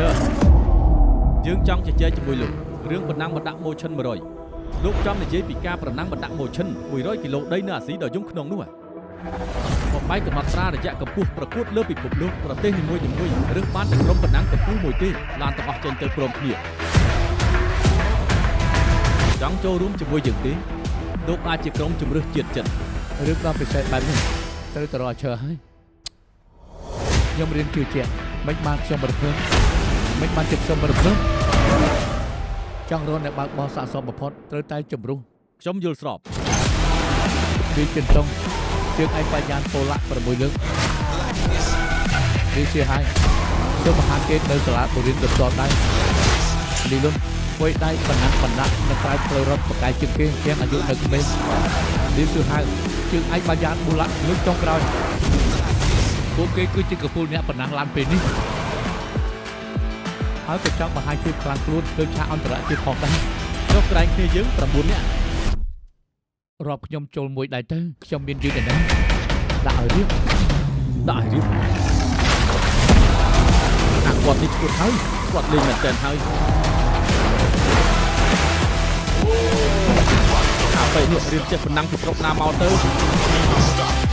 ឈើយើងចង់ជជែកជាមួយលោករឿងប្រណាំងបណ្ដាក់ម៉ូឈិន100លោកចង់និយាយពីការប្រណាំងបណ្ដាក់ម៉ូឈិន100គីឡូដីនៅអាស៊ីដ៏យំក្នុងនោះហ៎បបែកកំណត់ត្រារយៈកម្ពស់ប្រកួតលើពិភពលោកប្រទេសនីមួយៗរើសបានតែក្រុមប្រណាំងកម្ពស់មួយទេឡានទាំងអស់ចេញទៅព្រមគ្នាចង់ចូលរួមជាមួយយើងទេលោកអាចជាក្រុមជម្រើសជាតិចិន រឿងដ៏ពិសេសបែបនេះត្រូវទៅរកអាឈើហើយខ្ញុំរៀនជឿជាក់មិនបានខ្ញុំរំភើបមិនបានចិត្តខ្ញុំរំភើបចង់រកអ្នកបើកបោះស័ក្តិសមបំផុតត្រូវតែជំរុះ ខ្ញុំយល់ស្រប វាចិនតុងជើងឯកបញ្ញានប៉ូឡាក់6លើកនេះជាហើយសូមមហាគេនៅសាលាបុរិនដ៏ផ្ទាល់ដៃលីលុនគួយដៃបណ្ណាំងបណ្ដាក់នៅក្រៅផ្លូវរត់បកាយជាងគេទាំងអាយុនៅក្មេងលីស៊ូហៅជើងឯកបញ្ញានបូឡាក់លើកចុងក្រោយពួកគេគឺជាកពូលអ្នកបណ្ណាំងឡានពេលនេះហើយក៏ចង់បង្ហាញភាពខ្លាំងខ្លួនលើឆាកអន្តរជាតិផងដែរ ចុះក្រែងគ្នាយើង9នាក់ រាប់ខ្ញុំចូលមួយដែរទៅខ្ញុំមានយឺតឯណាដាក់ឲ្យរៀប ដាក់ឲ្យរៀបអាគាត់នេះឈួតហើយគាត់លេងមែនតើហើយអាពេលនេះរៀនចេះប្រណាំងពីស្រុកណាមកទៅ